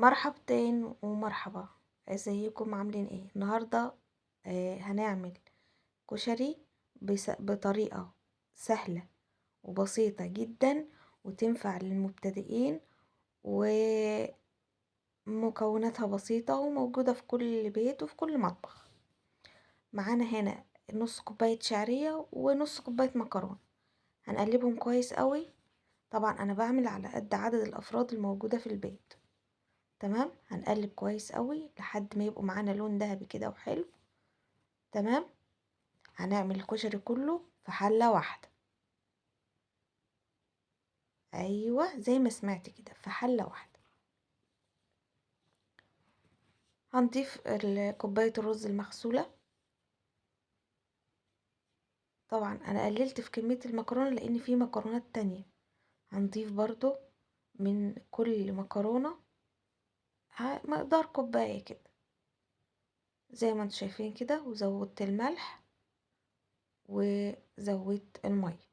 مرحبتين ومرحبا، ازيكم؟ عاملين ايه النهارده؟ هنعمل كشري بطريقة سهلة وبسيطة جدا وتنفع للمبتدئين، ومكوناتها بسيطة وموجودة في كل بيت وفي كل مطبخ. معانا هنا نص كوباية شعرية ونص كوباية مكرونه، هنقلبهم كويس قوي. طبعا انا بعمل على قد عدد الافراد الموجودة في البيت، تمام؟ هنقلب كويس قوي لحد ما يبقوا معانا لون ذهبي كده وحلو، تمام؟ هنعمل الكشري كله في حله واحدة، ايوه زي ما سمعت كده، في حله واحدة. هنضيف كوباية الرز المغسوله. طبعا انا قللت في كمية المكرونه لان في مكرونات تانية. هنضيف برضو من كل مكرونه مقدار كوباية كده زي ما انتم شايفين كده، وزودت الملح وزودت المية.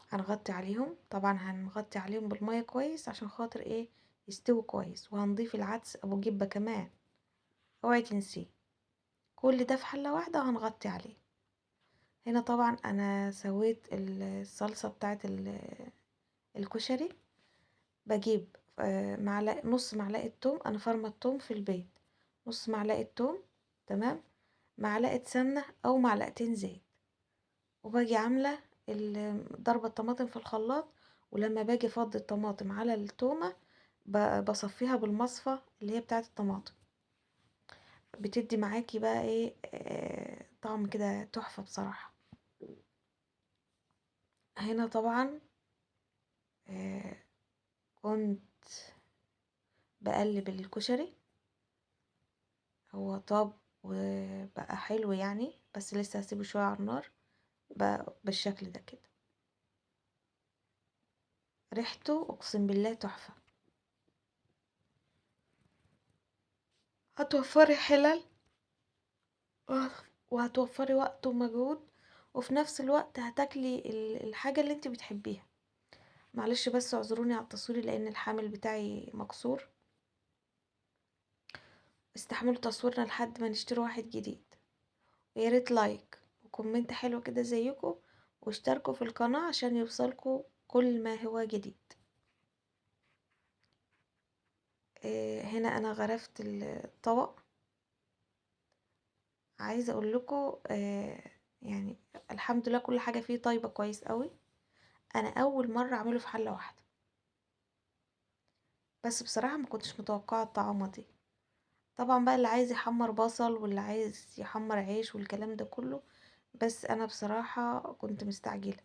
هنغطي عليهم، طبعا هنغطي عليهم بالمية كويس عشان خاطر ايه؟ يستوي كويس. وهنضيف العدس ابو جبه كمان، اوعي تنسيه. كل ده في حله واحدة وهنغطي عليه. هنا طبعا انا سويت الصلصه بتاعت الكشري. بجيب نص معلقه توم، انا فرمه التوم في البيت، نص معلقه توم، تمام، معلقه سمنه او معلقتين زيت، وباجي عامله ضربه الطماطم في الخلاط. ولما باجي افضي الطماطم على التومه بصفيها بالمصفى اللي هي بتاعه الطماطم، بتدي معاكي بقى ايه، طعم كده تحفة بصراحة. هنا طبعا كنت بقلب الكشري، هو طاب وبقى حلو يعني، بس لسه هسيبه شوية على النار بقى بالشكل ده كده. ريحته اقسم بالله تحفة. هتوفري حلل وهتوفري وقت ومجهود، وفي نفس الوقت هتاكلي الحاجة اللي انت بتحبيها. معلش بس اعذروني على التصوير لان الحامل بتاعي مكسور. استحملوا تصويرنا لحد ما نشتري واحد جديد. ويا ريت like و comment حلو كده زيكم، واشتركوا في القناة عشان يوصلكوا كل ما هو جديد. هنا انا غرفت الطبق. عايزة اقول لكم، الحمد لله كل حاجة فيه طيبة كويس قوي. انا اول مرة اعمله في حلة واحدة، بس بصراحة ما كنتش متوقعة الطعامة دي. طبعا بقى اللي عايز يحمر بصل واللي عايز يحمر عيش والكلام ده كله، بس انا بصراحة كنت مستعجلة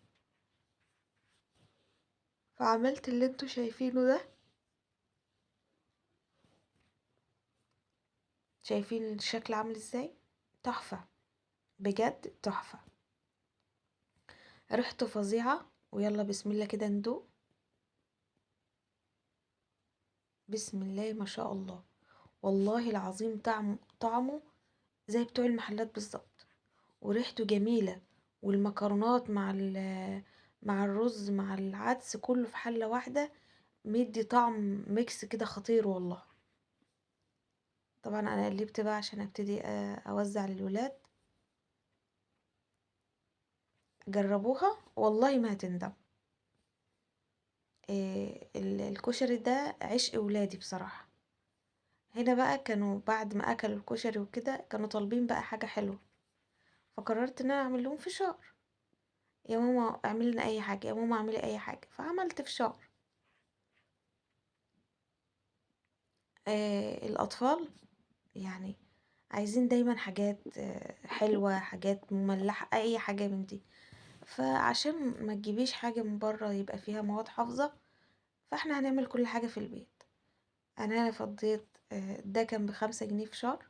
فعملت اللي انتوا شايفينه ده. شايفين الشكل عامل ازاي؟ تحفة بجد، تحفة، ريحته فظيعة. ويلا بسم الله كده ندوق. بسم الله ما شاء الله، والله العظيم طعمه زي بتوع المحلات بالظبط، وريحته جميلة، والمكرونات مع الرز مع العدس كله في حلة واحدة، مدي طعم ميكس كده خطير والله. طبعا انا قلبت بقى عشان ابتدي اوزع للولاد. جربوها والله ما هتندم. الكشري ده عشق ولادي بصراحة. هنا بقى كانوا بعد ما اكلوا الكشري وكده كانوا طالبين بقى حاجة حلوة، فقررت ان انا اعمل لهم فشار. يا ماما اعملي لنا اي حاجة، يا ماما اعملي اي حاجة، فعملت فشار. الاطفال عايزين دايما حاجات حلوة، حاجات مملحة، اي حاجة من دي. فعشان ما تجيبيش حاجة من بره يبقى فيها مواد حافظة، فاحنا هنعمل كل حاجة في البيت. انا فضيت، ده كان ب5 جنيه فشار.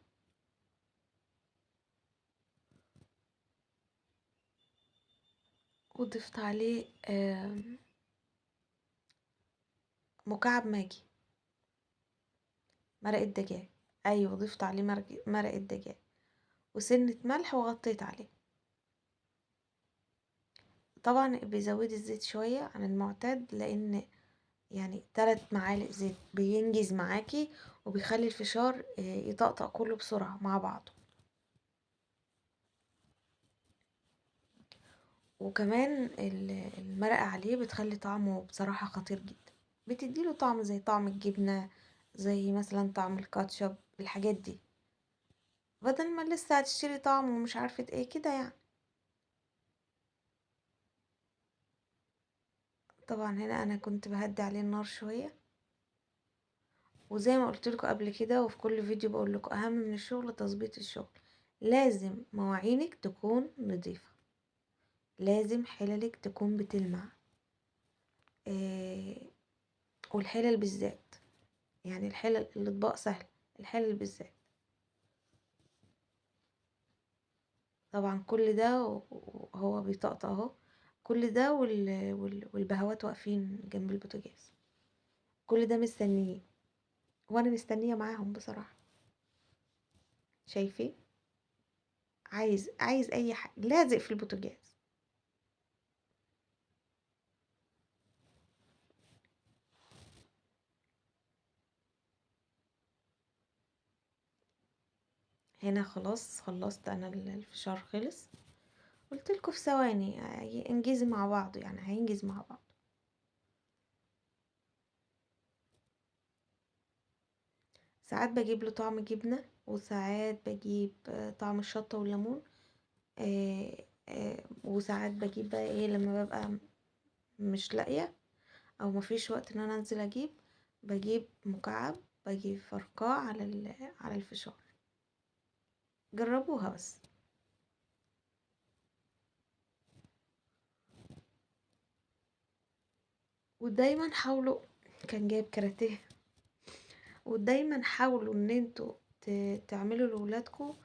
وضفت عليه مكعب ماجي، مرقة دجاج، ايوه ضفت عليه مرقة دجاج وسنة ملح وغطيت عليه. طبعا بيزودي الزيت شوية عن المعتاد لان يعني 3 معالق زيت بينجز معاكي وبيخلي الفشار يطقطق كله بسرعة مع بعضه. وكمان المرقة عليه بتخلي طعمه بصراحة خطير جدا، بتديله طعم زي طعم الجبنة، زي مثلا طعم الكاتشب، الحاجات دي، بدل ما لسه هتشتري طعم ومش عارفة ايه كده يعني. طبعا هنا انا كنت بهدي عليه النار شوية، وزي ما قلت لكم قبل كده وفي كل فيديو بقول لكم اهم من الشغل تظبيط الشغل. لازم مواعينك تكون نظيفة، لازم حللك تكون بتلمع، والحلل بالذات، يعني الحلل الاطباق سهل، الحلل بالذات. طبعا كل ده وهو بيطقطق اهو، كل ده والبهوات واقفين جنب البوتاجاز، كل ده مستنيين وانا مستنيه معاهم بصراحه. شايفين؟ عايز اي حاجه لازق في البوتاجاز. هنا خلاص خلصت انا الفشار خلص، قلت لكم في ثواني انجزي مع بعض، يعني هينجز مع بعض. ساعات بجيب له طعم جبنة، وساعات بجيب طعم الشطة والليمون، وساعات بجيب بقى ايه لما ببقى مش لاقية او مفيش وقت ان انا انزل اجيب، بجيب مكعب، بجيب فرقاع على الفشار. جربوها بس. ودايما حاولوا، كان جايب كاراتيه، ودايما حاولوا ان انتوا تعملوا لولادكم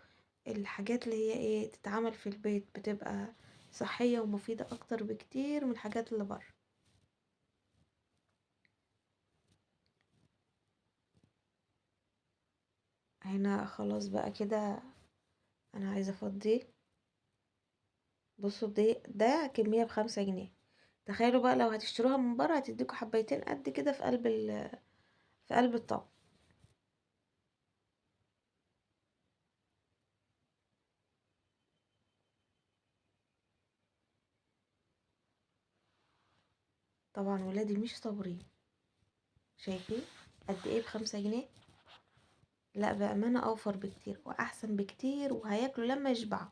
الحاجات اللي هي ايه تتعمل في البيت، بتبقى صحية ومفيدة اكتر بكتير من الحاجات اللي بره. هنا خلاص بقى كده انا عايزة افضيه. بصوا ده كمية ب5 جنيه، تخيلوا بقى لو هتشتروها من بره هتديكوا حبيتين قد كده في قلب الطبق. طبعا ولادي مش صابرين، شايفين قد ايه ب5 جنيه؟ لا بأمانة اوفر بكتير واحسن بكتير، وهياكلوا لما يشبعوا.